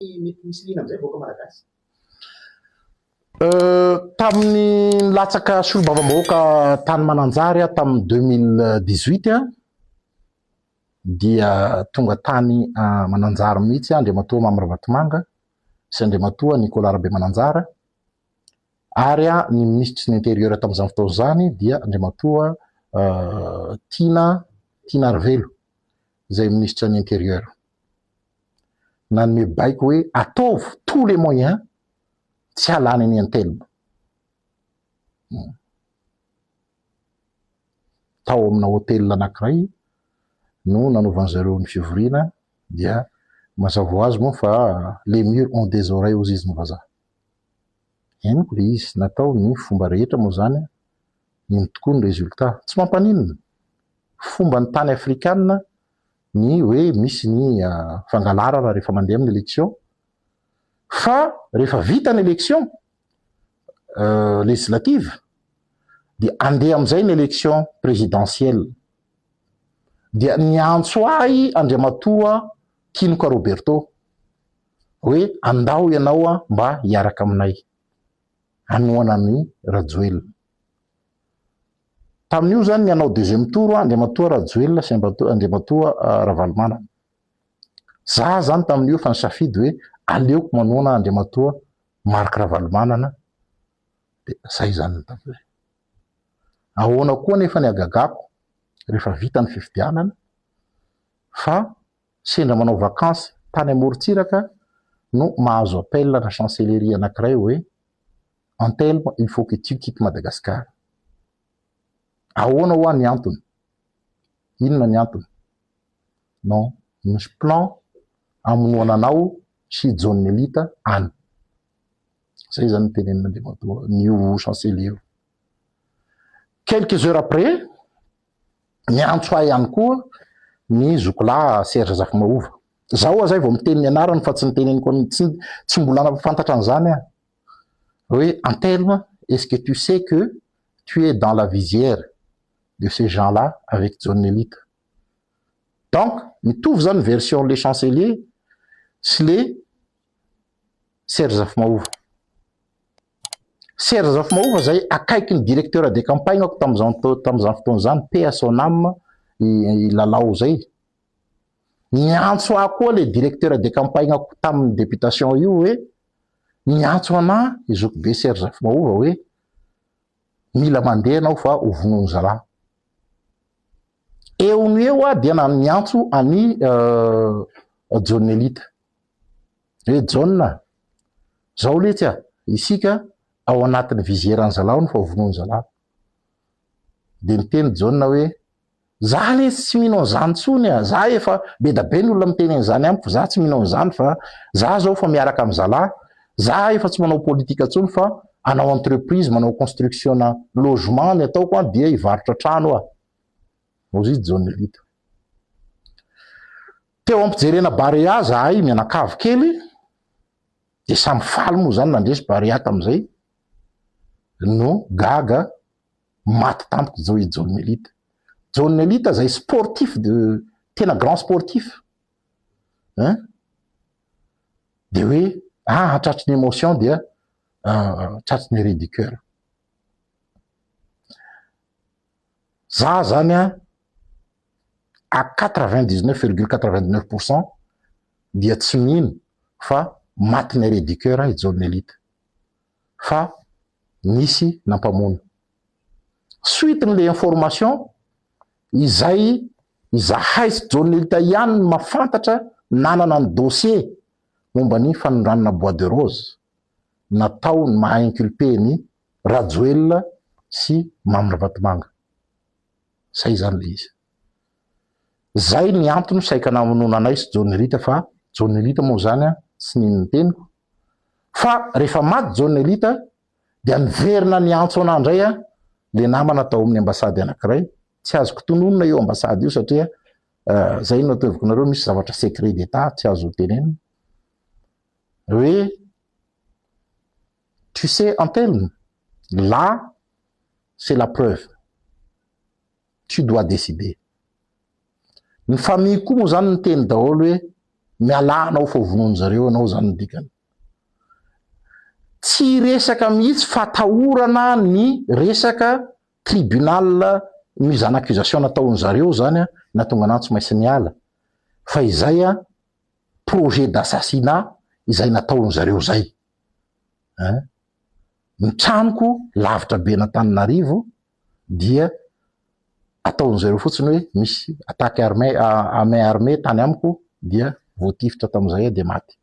Mety misy liana amin'izay vahoaka malagasy. Tamin'ny nilatsaka solombavambahoaka tany Mananjary aho tamin'ny 2018 dia tonga tany Mananjary mihitsy Andriamatoa Mamy Ravatomanga sy Andriamatoa Nicolas Rabemananjara ary ny minisitry ny intérieur tamin'izany fotoana izany dia Andriamatoa Tiana Tianarivelo izay minisitry ny intérieur. Nanome baiko hoe ataovy tous les moyens tsy halany an'i Antelme. Tao amina hotel anankiray no nanaovan'ny zareo ny fivoriana dia mazava ho azy moa fa les murs ont des oreilles hozy izy ny vazaha. Henoko le izy, natao ny fomba rehetra moa zany, iny tokoa ny résultat. Tsy mampaninona, fomban'ny tany afrikana ny hoe misy ny fangalarana rehefa mandeha amin'ny élection fa rehefa vita ny élection législative dia andeha amin'izay ny élection présidentielle dia niantso ahy Andriamatoa Tinoka Roberto hoe andao ianao mba hiaraka aminay hanohana an'i Rajoelina. Tamin'io izany ny hanao deuxième tour Andriamatoa Rajoelina sy Andriamatoa Ravalomanana. Za izany tamin'io efa nisafidy hoe aleoko manohana Andriamatoa Marc Ravalomanana dia zay izany ny tamin'izay. Ahoana koa anefa ny hagagako rehefa vita ny fifidianana fa sendra manao vacances tany amorontsiraka no mahazo appel na chancellerie anankiray hoe Antelme il faut que tu quittes Madagascar. Ahoana hoa ny antony? Inona ny antony? Non, misy plan hamonoana anao sy Jaonelita any. Zay zany ny tenenin'Andriamatoa ny chancelier io. Quelques heures après, niantso ahy ihany koa ny zokilahy Serge Zafimahova. Zaho aza vao miteny ny anarany fa tsy niteneniko tsy tsy mbola nampafantatra an'izany aho. Hoe Anthelme, est-ce que tu sais que tu es dans la visière de ces gens-là avec John Elite? Donc, mitovy zany version le chancelier sy le Serge Zafimahova. Serge Zafimahova zay akaiky ny directeur de campagne ako tamin'izany tamin'izany fotoana izany, paix à son âme, i Lalao zay. Niantso ahy koa le directeur de campagne ako tamin'ny députation io hoe niantso anah i zokibe Serge Zafimahova hoe mila mandeha ianao fa ho vonoin'ny zalahy. Eo no eo aho dia niantso an'i John Elite. Hoe John a, zao letsy a, isika ao anatin'ny visière-n'ny zalahy hono fa ho vonoin'ny zalahy. Dia niteny John hoe Za lesy tsy mino an'izany tsony a! Za efa be da be ny olona miteny an'izany amiko, za tsy mino an'izany fa za zao fa miaraka am zalahy, za efa tsy manao politika tsony fa hanao entreprise, manao construction na logement ny ataoko an dia hivarotra trano aho. Hozy izy John Elite. Teo ampijerena Barea zahay mianakavy kely dia samy faly moa zany nandresy Barea tamizay no gaga maty tampoka izao i John Elite. John Elite izay sportif de tena grand sportif hein dia hoe ah tratry ny émotion dia tratry ny arrêt du cœur. Za zany a à 99,99% dia tsy mino fa maty ny arrêt du cœur i John Elite. fa nisy nampamono. Suite n'le information izay izahay sy Johnelita ihany no mafantatra nanana ny dossier momba ny fanondranana bois de rose natao ny maha inculpé ny Rajoelina sy Mamy Ravatomanga. Zay zany le izy. Zay ny antony saika namonoana anay sy Johnelita fa Johnelita moa zany tsy nino ny teniko Fa rehefa maty John Elita dia niverina niantso anah indray a le namana tao amin'ny ambasady anankiray, tsy azoko tononina io ambasady io satria zay no ataoviko nareo misy zavatra secret d'etat tsy azo tenenina hoe tu sais Anthelme là c'est la preuve tu dois décider. Ny famille koa moa zany niteny daholo hoe. Mialà anao fa ho vonoin-jareo ianao zany ny dikany. Tsy resaka mihitsy fatahorana ny resaka tribunal mise en accusation nataon-jareo zany nahatonga anah tsy maintsy niala fa izay projet d'assassinat izay nataon-jareo zay. Ein. Ny tranoko lavitra be an'Antananarivo dia ataon'zareo fotsiny hoe misy attaque armée à main armée tany amiko dia voatifitra tamin'izay aho dia maty.